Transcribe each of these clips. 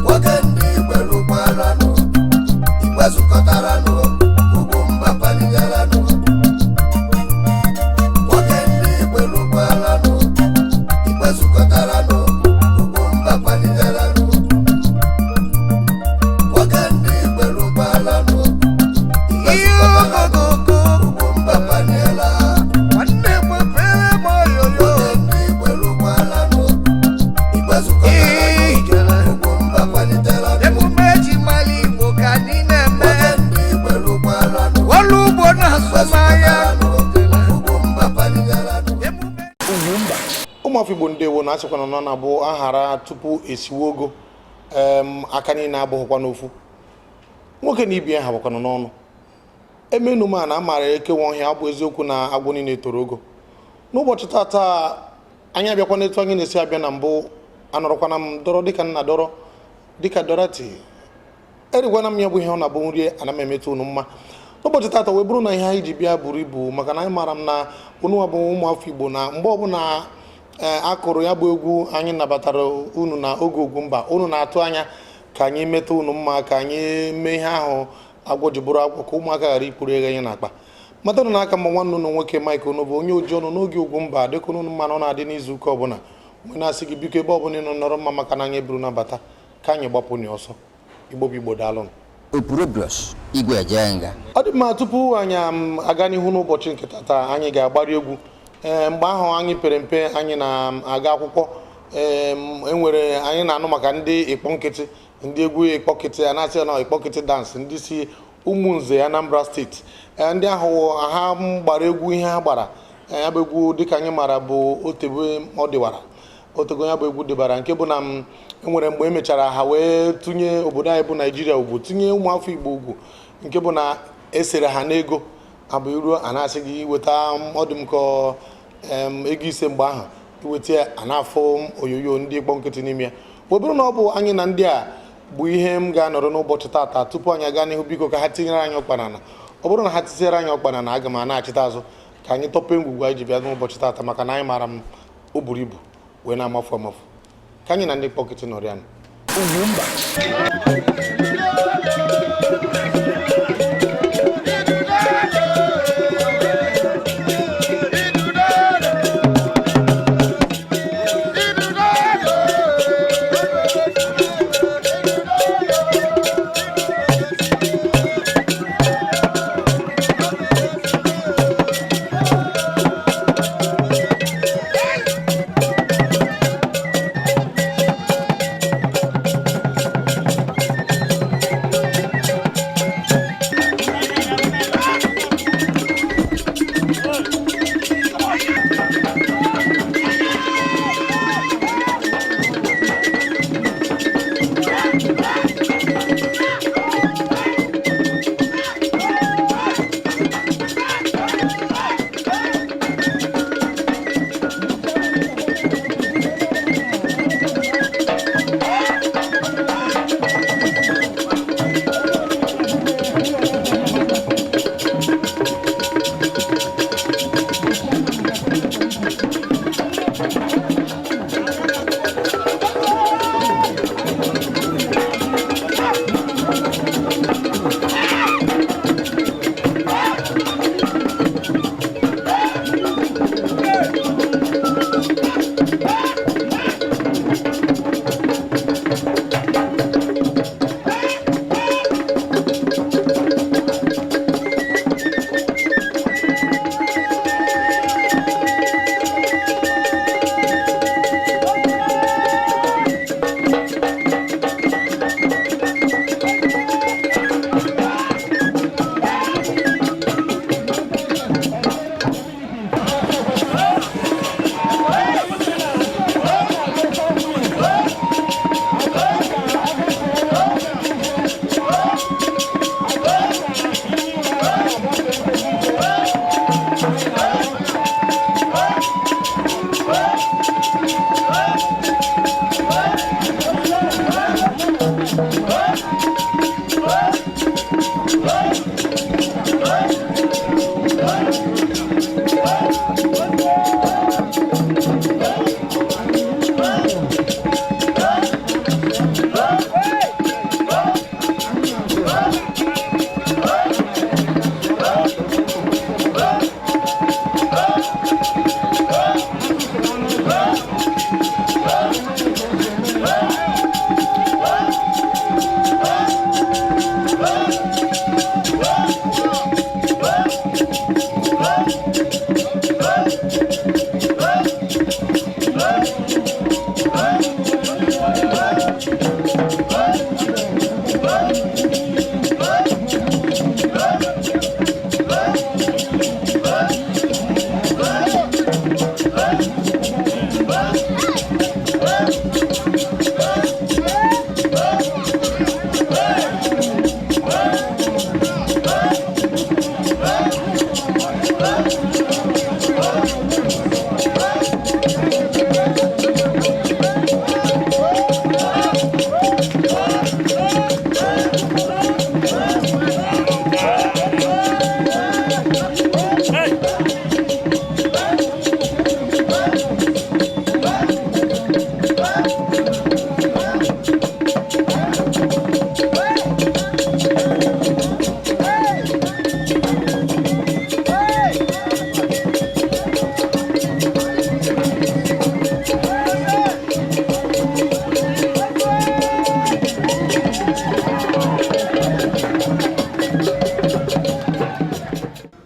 Nwoke ndị Igwe lụkwaranụ, Igwe zukọtaranụ, ugwu mba paligaranụ. Nwoke ndị Igwe lụkwaranụ, Igwe zukọtaranụ, ugwu mba paligaranụ. Nwoke ndị Igwe lụkwaranụ, Igwe zukọtaranụ, ugwu mba paliela. Nwanne mepere m oyoyo. Nwoke ndị Igwe lụkwaranụ, Igwe zukọtaranụ, Ijele. ugwu mba paliteranụ. Emume eji mara Igbo ka anyị na-eme. Nwoke ndị Igwe lụkwaranụ, Ọrụ ugbo na azụmahịa. Emume Ụmụafọ Igbo, ndewo. Na asịkwana na ọ na-abụ aghara tupu esiwe ogo aka niile abụghịkwa n'ofu. Nwoke na ibe ya ha bụkwana n'ọnụ emenuma na amara ekewa ọhịa. Ọ bụ eziokwu na agwọ niile toro ogo. N'ụbọchị tata anyị abịakwa n'etu anyị na-esi abịa na mbụ. Anọrọkwana m dọrọ dịka nna dọrọ dịka dọrati erikwana m ya bụ ihe ọ na-abụ nri ana m emetụ unu mma n'ụbọchị tata, wee bụrụ na ihe anyị ji bịa buru ibu, maka na anyị maara m na unu bụ ụmụafọ Igbo, na mgbe ọbụla ee akụrụ ya bụ egwu anyị nabatara unu na oge Ugwumba, unu na-atụ anya ka anyị metụ unu mma, ka anyị mee ihe ahụ agwọ ji bụrụ agwọ, ka ụmụaka ghara ikpuru eghe anyị n'akpa. Matanụ n'aka mma nwanne unu nwoke Mike unu bụ onye oji ọnụ n'oge Ugwumba, dịka unu mma na ọ na-adị n'izu ụka ọbụla. Mgbe na-asị gị, biko, ebe ọbụla ị nọ, nọrọ mma, maka na anyị eburu nabata ka anyị gbapụ na ọsọ. Igbo bụ Igbo, daalụnụ. Opurobios Igwe Ejenga. Ọ dị mma. Tupu anyị aga n'ihu n'ụbọchị nke tata, anyị ga-agbari egwu. Ee, mgbe ahụ anyị pere mpe, anyị na-aga akwụkwọ, ee, enwere anyị na-anụ maka ndị ịkpọ nkịtị, ndị egwu ịkpọ nkịtị a na-asị na ịkpọ nkịtị dance, ndị si Ụmụnze, Anambra Steeti. Ee, ndị ahụ ha gbara egwu, ihe ha gbara, ee, ya bụ egwu dịka anyị maara bụ otebe ọ dịwara otego. Ya bụ egwu dịbara nke bụ na m enwere mgbe emechara ha wee tụnye obodo anyị bụ Naijiria ugwu, tinye ụmụafọ Igbo ugwu, nke bụ na esere ha n'ego abụ iruo a na-asị gị weta ọ dị m ka ego 5. Mgbe ahụ iweta ya, a na-afụ onyonyo ndị ịkpọ nkịtị n'ime ya, wee bụrụ na ọ bụ anyị na ndị a bụ ihe m ga-anọrọ n'ụbọchị tata. Tupu anyị aga n'ihu, biko, ka ha tinyere anyị ọkpanana. Ọ bụrụ na ha tinyere anyị ọkpanana, aga m ana-achịta azụ ka anyị tọpe ngwugwu anyị ji bịa n'ụbọchị tata, maka na anyị maara m o buru ibu wee na-amafu amafu. Ka anyị na ndị kpọkịtị nọrọ ya. Ugwumba.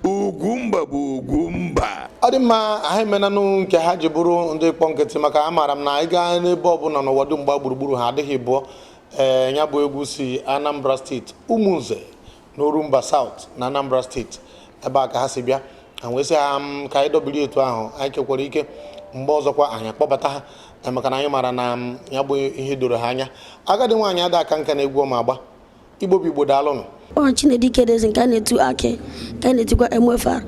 Ugwumba bụ Ugwumba. Ọ dị mma, ha emenanụ nke ha ji bụrụ ndị kpọ nkịtị, maka amaara m na anyị gaa n'ebe ọbụla n'ụwa dum gbaa gburugburu, ha adịghị bụọ. Ee, ya bụ egwu si Anambra Steeti, Ụmụnze na Orumba South na Anambra Steeti, ebe a ka ha si bịa. Ha wee sị ha m ka anyị dọbiri etu ahụ, anyị kekwara ike mgbe ọzọkwa anyị akpọbata ha, maka na anyị maara na ya bụ ihe doro ha anya. Agadi nwaanyị ada aka nka na egwu ọma agba. Igbo bụ Igbo, daalụnụ. Ọ Chinedike Deze nke a na-etu Akị, nke a na-etukwa MFR.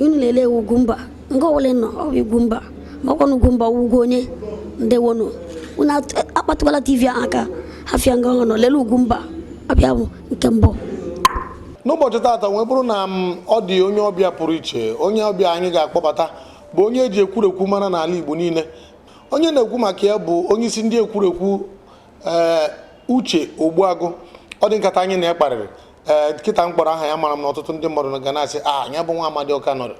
Unu lelee Ugwumba nga ọbụla ị nọ, ọ bụ Ugwumba, ma ọkwa na Ugwumba wụ ugwu onye ndewonu. Unu akpatụkwala TV ahụ aka hafịa nga ọ nọ lelee Ugwumba abịa bụ nke mbụ. N'ụbọchị taata wee bụrụ na m ọ dị onye ọbịa pụrụ iche. Onye ọbịa anyị ga-akpọbata bụ onye eji ekwurekwu mara n'ala Igbo niile. Onye na-ekwu maka ya bụ onye isi ndị ekwurekwu, ee, Uche Ogbuagụ. Ọ dị nkata anyị na-ekparịrị, ee, nkịta mkpọrọ aha ya mara m na ọtụtụ ndị mmadụ ga na-asị a ya bụ nwa amadi ọka nọrọ.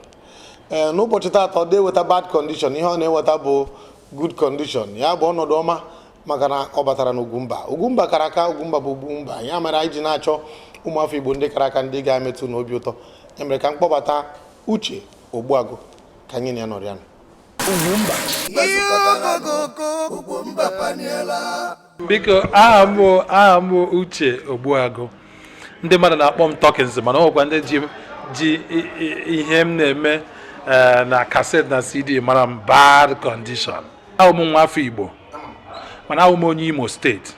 Ee, n'ụbọchị taata ọ dị-eweta bad condition, ihe ọ na-eweta bụ good condition, ya bụ ọnọdụ ọma, maka na ọ batara n'Ugwumba. Ugwumba kara aka, Ugwumba bụ Ugwumba. Ya mere anyị ji na-achọ ụmụafọ Igbo ndị kara aka, ndị ga-emetụ n'obi ụtọ. Ya mere ka m kpọbata Uche Ogbuagụ ka anyị na ya nọrọ ya. Ugwumba paniela. Biko, aha m bụ Uche Ogbuagụ. Ndị mmadụ na-akpọ m Tọkins, mana ọ nwekwa ndị ji ihe m na-eme na cassette na CD mara m, Bad Condition. Ahụ m nwa afọ Igbo, mana ahụ m onye Imo Steeti.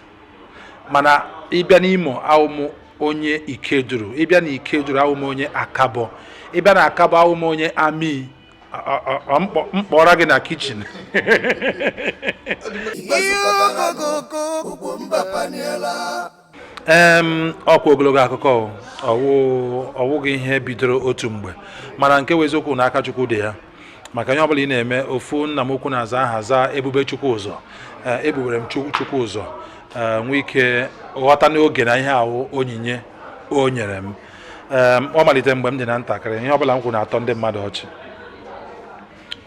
Mana ịbịa n'Imo, ahụ m onye Ikeduru. Ịbịa na Ikeduru, ahụ m onye Akabọ. Ịbịa na Akabọ, ahụ m onye Ami. Mkpọrọ gị na kitchen. Ugwumba paniela. Ọkwa ogologo akụkọ ọwụ ọwụghị ihe bidoro otu mgbe, mana nke bụ eziokwu na aka Chukwu dị ya, maka ihe ọbụla ị na-eme. Ofu nna m ukwu na-aza aha za Ebube Chukwu ụzọ. Ee, ebubere m Chukwu ụzọ, ee, nwee ike ghọta n'oge na ihe ahụ onyinye o nyere m. Ee, ọ malitere mgbe m dị na ntakịrị. Ihe ọbụla m kwuru na-atọ ndị mmadụ ọchị.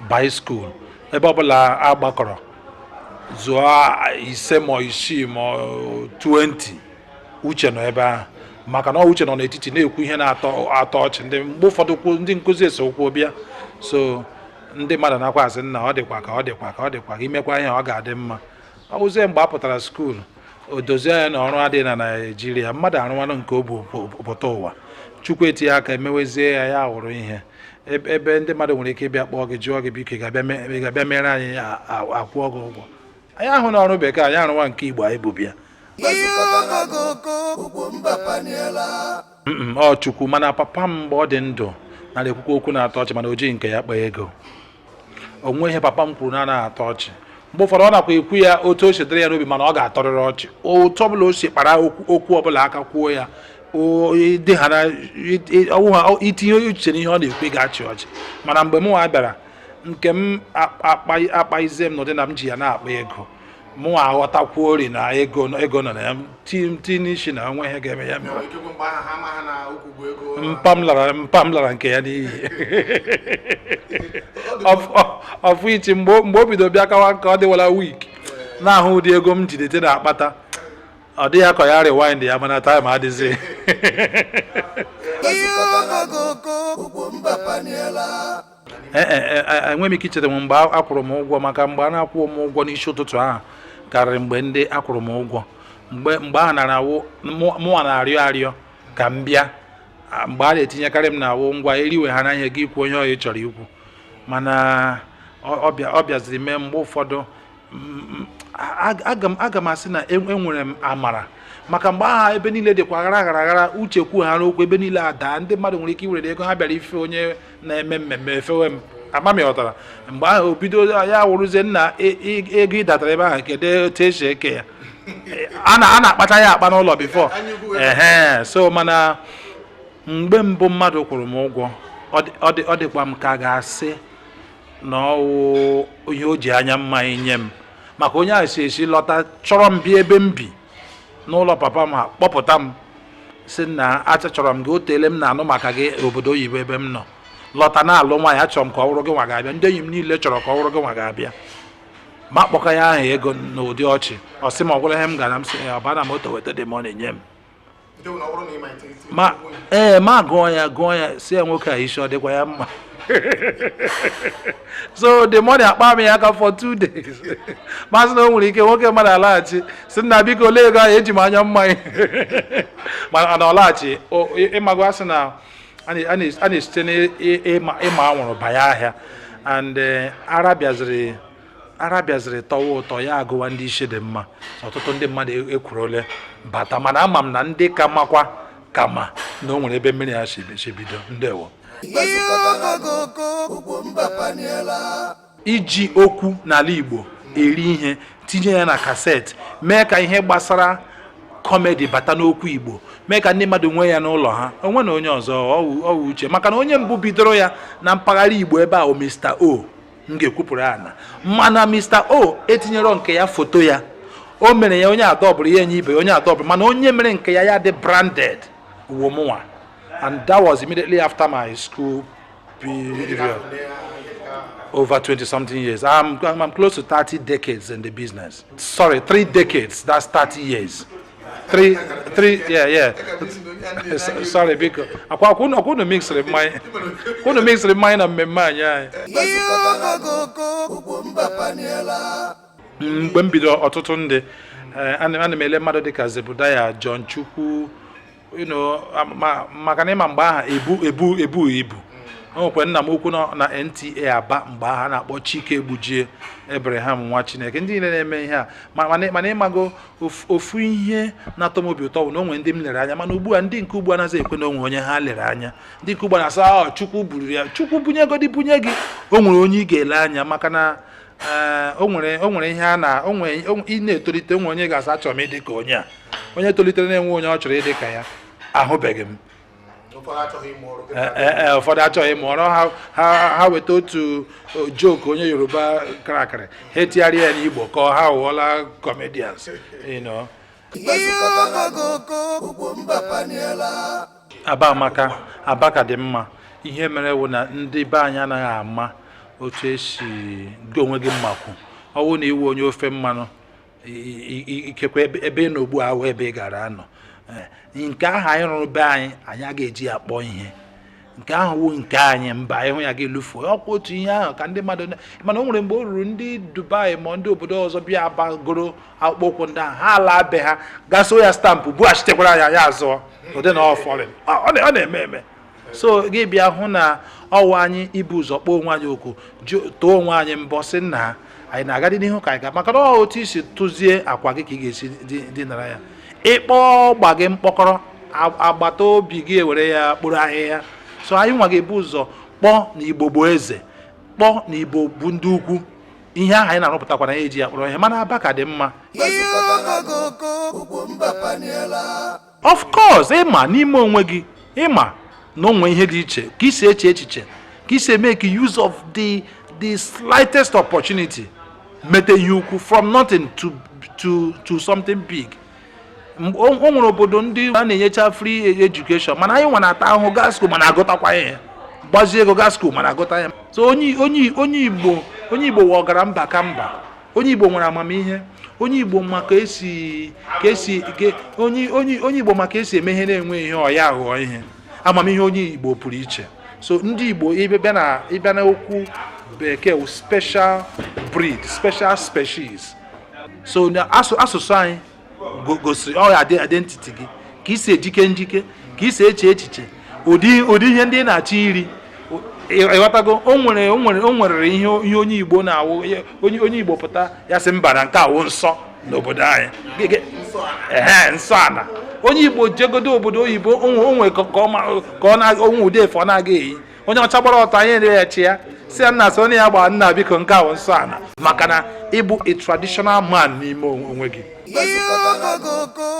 By school, ebe ọbụla a gbakọrọ zụọ 5 ma 6 ma 20, Uche nọ ebe ahụ, maka na ọ Uche nọ n'etiti na-ekwu ihe na-atọ atọ ọchị. Ndị mgbe ụfọdụ kwu ndị nkụzi eso okwu bịa, so ndị mmadụ nakwa asị nna ọ dịkwa ka ọ dịkwa ka ọ dịkwa ka imekwa ihe ọ ga-adị mma. Ọ bụzie mgbe a pụtara school, o dozie ya na ọrụ adịghị na Naịjirịa, mmadụ arụwanụ nke o bu pụta ụwa. Chukwu etinye aka, emewezie ya, ya hụrụ ihe ebe ndị mmadụ nwere ike ịbịa kpọọ gị, jụọ gị, biko, ị ga-abịa mere anyị, akwụọ gị ụgwọ. Anyị ahụ na ọrụ bekee, anyị arụwa nke Igbo anyị bụ bịa. Ugwumba paniela. Ọ Chukwu. Mana papa m, mgbe ọ dị ndụ, nara ekwukwa okwu na-atọ ọchị, mana o jighị nke ya kpaa ego. O nwe ihe papa m kwuru na-anaghị atọ ọchị. Mgbe ụfọdụ ọ nakwa ekwu ya otu o si dịrị ya n'obi, mana ọ ga-atọrịrị ọchị otu ọbụla o si kpara okwu ọbụla aka kwuo ya. Dị ha na ọwụ ha itinye uche n'ihe ọ na-ekwu, ị ga-achị ọchị. Mana mgbe m nwa bịara nke m akpaizie m n'ụdị na m ji ya na-akpa ego, mụnwa aghọtakwuo ori na ego nọ na ya, ti n'isi na onwe ihe ga-eme ya mere. Mpa m lara nke ya n'iyi ọfụ ichi. Mgbe o bido bịa kawa ka ọ dịwala weak na-ahụ ụdị ego m jidete na-akpata, ọ dịghị akọ ya rewind ya, mana time adịghị. Ugwumba paniela. Enweghị m ike icheta m mgbe a kwụrụ m ụgwọ, maka mgbe a na-akwụ m ụgwọ n'isi ụtụtụ ahụ karịrị mgbe ndị akwụrụ m ụgwọ. Mgbe ahụ nara awụ mụnwa na-arịọ arịọ ka m bịa. Mgbe a na-etinyekarị m na-awụ ngwa eriwe ha na ihe gị kwuo ihe ọ chọrọ ikwu, mana ọ bịaziri mee mgbe ụfọdụ aga m asị na enwere m amara, maka mgbe aha ebe niile dịkwa aghara aghara aghara, uche kwu ha n'okwu ebe niile adaa, ndị mmadụ nwere ike iwere ego ha bịara ife onye na-eme mmemme efewe m. Ama m ghọtara mgbe ahụ o bido ya wụrụzie nna ego ị datara ebe ahụ, kedu otu esi eke ya? A na-akpacha ya akpa n'ụlọ before ehe. So mana mgbe mbụ mmadụ kwụrụ m ụgwọ, ọ dịkwa m ka ga-asị na ọwụ ihe o ji anya mma nye m, maka onye ahụ si esi lọta chọrọ m bịa ebe m bi n'ụlọ papa m, ha kpọpụta m sị na achọrọ m gị, o teele m na-anụ maka gị obodo oyibo ebe m nọ lọta na-alụ nwaanyị, achọrọ m ka ọ wụrụ gị nwa ga-abịa, ndị enyi m niile chọrọ ka ọ wụrụ gị nwa ga-abịa. Ma kpọka ya ahụ ego n'ụdị ọchị, ọ sị ma ọ gwụla ihe m gara m sị ya ọba na moto weta the money nye m. Ma ee, ma gụọ ya gụọ ya, si ya nwoke a isi ọ dịkwa ya mma. So the money akpa m ya aka for 2 days. Masị na o nwere ike nwoke mmadụ alaghachi si nna biko olee ego ahụ eji m anya mmanya, mana ọ laghachi. Ịmago asị na a na-esite n'ịma anwụrụ banye ahịa, and ara bịaziri, ara bịaziri tọwa ụtọ, ya agụwa ndị isi dị mma. Ọtụtụ ndị mmadụ ekwurole bata, mana ama m na ndị ka makwa kama na o nwere ebe mmiri ya si bido. Ndewo. Iji okwu n'ala Igbo eri ihe, tinye ya na cassette, mee ka ihe gbasara comedy bata n'okwu Igbo, mee ka ndị mmadụ nwee ya n'ụlọ ha onwe na onye ọzọ ọwụ uche, maka na onye mbụ bidoro ya na mpaghara Igbo ebe a o Mr. O m ga-ekwupụrụ ana, mana Mr. O etinyero nke ya foto ya, o mere ya onye adọbụrụ ya enye ibe onye adọbụrụ, mana onye mere nke ya ya dị branded wụ mụnwa, and that was immediately after my school period, over 20 something years. I'm close to 30 decades in the business. Sorry, 3 decades, that's 30 years. Three, three, yeah. Sorry, biko. Akwa akwụnụ mixiri mmanya. Akwụnụ mixiri mmanya na mmemme anyị anyị. Mgbe m bidoro, ọtụtụ ndị ana m ele mmadụ dịka Zebudaya John Chukwu, maka na ịma mgbe ahụ ebu ebu ebu ibu o nwekwa nna m ukwu nọ na NTA Aba mgbe ahụ a na-akpọ Chike Egbujie Abraham nwa Chineke, ndị niile na-eme ihe a. Mana ịmago ofu ihe na-atọ m obi ụtọ bụ na o nwere ndị m lere anya, mana ugbu a ndị nke ugbu a anaghị ekwe na onwe onye ha lere anya. Ndị nke ugbu a na-asị ọ Chukwu buru ya, Chukwu bunyegodi bunye gị, o nwere onye ị ga-ele anya, maka na o nwere ihe a na o nwere ị na-etolite, onwe onye ga-asa achọrọ m ịdị ka onye a. Onye tolitere na-enwe onye ọ chọrọ ịdị ka ya ahụbeghị m. Ụfọdụ achọghị ịmụ ọrụ ha, ha weta otu joke onye Yoruba karakịrị, ha etigharịa ya n'Igbo ka ha ghọọla comedians. Aba amaka, Aba ka dị mma. Ihe mere wụ na ndị be anyị anaghị ama otu esi gị onwe gị mmakwu ọwụ na iwu onye ofe mmanụ, ikekwe ebe ị nọ ugbu a awụ ebe ị gara anọ. Nke ahụ anyị rụrụ be anyị, anyị a ga-eji ya kpọọ ihe nke ahụ wụ nke anyị mba ịhụ ya ga-elufuo ọkwa otu ihe ahụ ka ndị mmadụ. Mana o nwere mgbe o ruru ndị Dubai ma ndị obodo ọzọ bịa Aba goro akpụkpọ ụkwụ ndị ahụ, ha ala be ha gaso ya stamp bughachitekwara ya, ya azụọ ụdị na ọ foreign ọ na-eme eme. So gị bịa hụ na ọwụ anyị ibu ụzọ kpọọ onwe anyị oku, tụọ onwe anyị mbọ, sị nna anyị na-agadị n'ihu ka anyị ga, maka na ọ otu isi tụzie akwa gị ka ị ga-esi dinara ya. Ịkpọ ọgba gị mkpọkọrọ, agbata obi gị ewere ya kpụrụ ahịhịa. So anyị nwa ga-ebu ụzọ kpọọ na Igbo bụ eze, kpọọ na Igbo bụ ndị ukwu. Ihe ahụ anyị na-arụpụtakwa na ya eji ya kpọrọ ihe, mana Aba ka dị mma. Of course, ịma n'ime onwe gị, ịma na onwe ihe dị iche ka isi eche echiche, ka isi make use of the slightest opportunity mete ihe ukwu, from nothing to something big. O nwere obodo ndị a na-enyecha free education, mana anyị nwa na-ata ahụhụ gaa school, mana agụtakwa ihe, gbazie ego gaa school, mana agụta ya. So onye Igbo wọgara mba ka mba. Onye Igbo nwere amamihe, onye Igbo maka esi ka esi onye onye onye Igbo maka esi eme ihe na-enwe ihe ọ ya aghụghọ ihe amamihe. Onye Igbo pụrụ iche. So ndị Igbo, ịbịa na ịbịa na okwu bekee wụ special breed, special species. So na asụsụ anyị gosiri ọ ya identity gị, ka isi ejike njike, ka isi eche echiche, ụdị ihe ndị ị na-achọ iri. Ịghọtago? O nwere ihe onye Igbo na-awụ, onye Igbo pụta, ya sị mba, na nke awụ nsọ n'obodo anyị. Ehe, nsọ ana. Onye Igbo jegodo obodo oyibo, onwe ka ọ na onwe ụdị efe ọ na-aga eyi. Onye ọcha gbara ọtọ, anyị ere ya chi ya, si ya nna, sị onye ya gbara nna, biko, nke awụ nsọ ana, maka na ịbụ a traditional man n'ime onwe gị.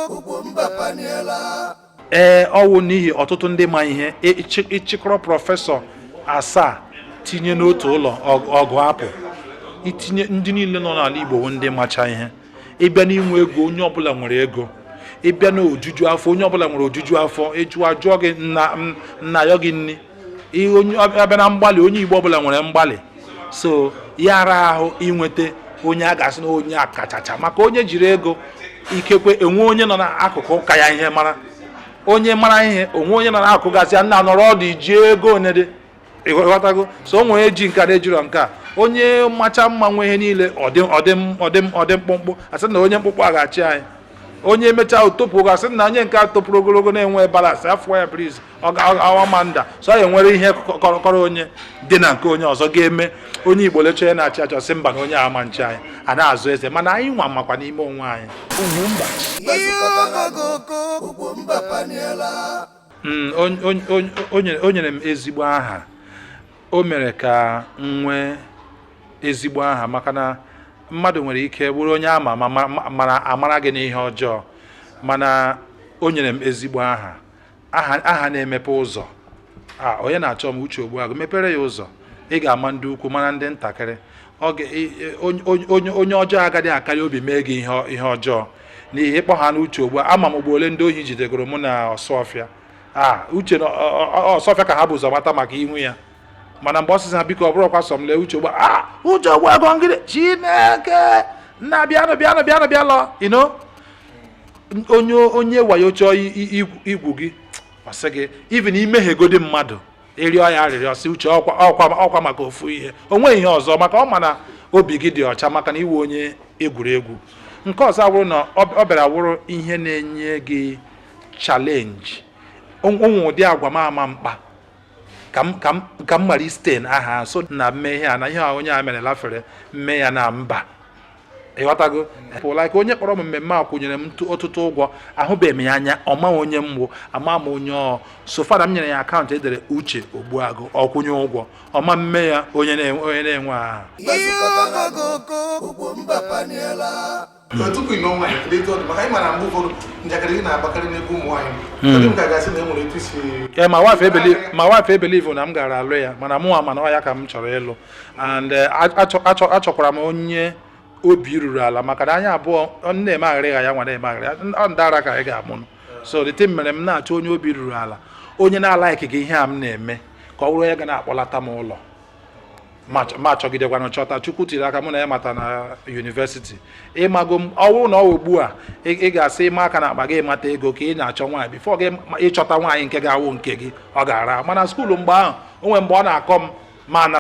Ugwumba paniela. Ee, ọwụ n'ihi ọtụtụ ndị ma ihe. Ịchịkọrọ professor asaa tinye n'otu ụlọ, ọgụ apụ. Itinye ndị niile nọ n'ala Igbo bụ ndị macha ihe. Ịbịa n'inwe ego, onye ọbụla nwere ego. Ịbịa n'ojuju afọ, onye ọbụla nwere ojuju afọ. Ịjụọ ajụọ gị nna nna ya gị nni ihe onye abịa na mgbalị, onye Igbo ọbụla nwere mgbalị. So ya ara ahụ inweta onye a ga-asị na onye a kachacha, maka onye jiri ego, ikekwe enwe onye nọ n'akụkụ ka ya ihe mara. Onye mara ihe onwe, onye nọ n'akụkụ gasị ya nna nọrọ ọdụ iji ego one dị. Ịghọtago? So o nwere ji nke a na-ejirọ nke a. Onye macha mma nwe ihe niile, ọ dị mkpụmkpụ, asị na onye mkpụmkpụ a ga-achị anyị. Onye mechaa otopụ, gasị na onye nke a topụrụ ogologo na-enwe balance afọ ya briz ọ ga-awa ma nda. So ya enwere ihe kọrọ onye dị na nke onye ọzọ ga-eme onye Igbo lecha onye na-achị achọ, sị mba, na onye a ama nchi anyị a na-azụ eze, mana anyị nwa makwa n'ime onwe anyị. Ugwumba paniela. O nyere m ezigbo aha. O mere ka m nwee ezigbo aha, maka na mmadụ nwere ike bụrụ onye ama ama mara amara gị n'ihe ọjọọ, mana o nyere m ezigbo aha, aha na-emepe ụzọ. A onye na-achọ m, Uche Ogbuagụ, mepere ya ụzọ. Ị ga-ama ndị ukwu, mara ndị ntakịrị. Ọ ga onye ọjọọ agaghị akarị obi mee gị ihe ọjọọ n'ihi ịkpọ ha n'Uche Ogbu. Ama m ugbo ole ndị ohi jidegoro mụ na Ọsụọfịa a Uche na Ọsụọfịa ka ha bụ ụzọ mata maka ihu ya. Mana mgbe ọ sịsị ha, biko, ọ bụrụkwa sọ m lee Uche Ogbu a, Uche Ogbuagụ ngịrị Chineke nna, bịanụ, bịanụ, bịanụ, bịa lọ ino. Onye wayo chọọ igwu gị, ọ sị gị even imehiegodi mmadụ, ịrịọ ya arịrịọ, sị Uche, ọkwa maka ofu ihe, o nweghị ihe ọzọ, maka ọ ma na obi gị dị ọcha, maka na iwe onye egwuregwu. Nke ọzọ awụrụ na ọ bịara wụrụ ihe na-enye gị challenge. Onwe ụdị agwa m ama mkpa ka m mara isten aha so na mme ihe a na ihe a onye a mere lafere mme ya na mba. Ịghọtago? Like onye kpọrọ m mmemme a kwụnyere m ọtụtụ ụgwọ, ahụbeghị m ya anya, ọma onye m wụ, ama m onye ọ so fada. M nyere ya account edere Uche Ogbuagụ, ọ kwụnye ụgwọ ọma mme ya, onye na-enwe aha. Ugwumba paniela. Tupu ị nụọ nwaanyị, kedu etu ọ dị? Maka anyị mara mgbe ụfọdụ njakịrị gị na-agbakarị n'ebe ụmụ nwaanyị. Ọ dị m ka gasị na e nwere etu isi Ee, ma wife ebelieve na m gara alụ ya, mana mụnwa mana ọ ya ka m chọrọ ịlụ. And achọkwara m onye obi ruru ala, maka na anya abụọ ọ na-eme aghịrịgha ya nwa na-eme aghịrịgha ọ ndara ka anyị ga-amụnụ. So the thing mere m na-achọ onye obi ruru ala, onye na-alike gị ihe a m na-eme, ka ọ bụrụ onye ga na-akpọlata m ụlọ. Ma achọgidekwana chọta. Chukwu tiri aka, mụ na ya mata na university. Ịmago m, ọ bụrụ na ọ ugbu a ị ga-asị ịma aka na akpa gị ịmata ego ka ị na-achọ nwaanyị, before gị ịchọta nwaanyị nke ga-awụ nke gị, ọ ga-ara. Mana school mgbe ahụ, o nwere mgbe ọ na-akọ m mana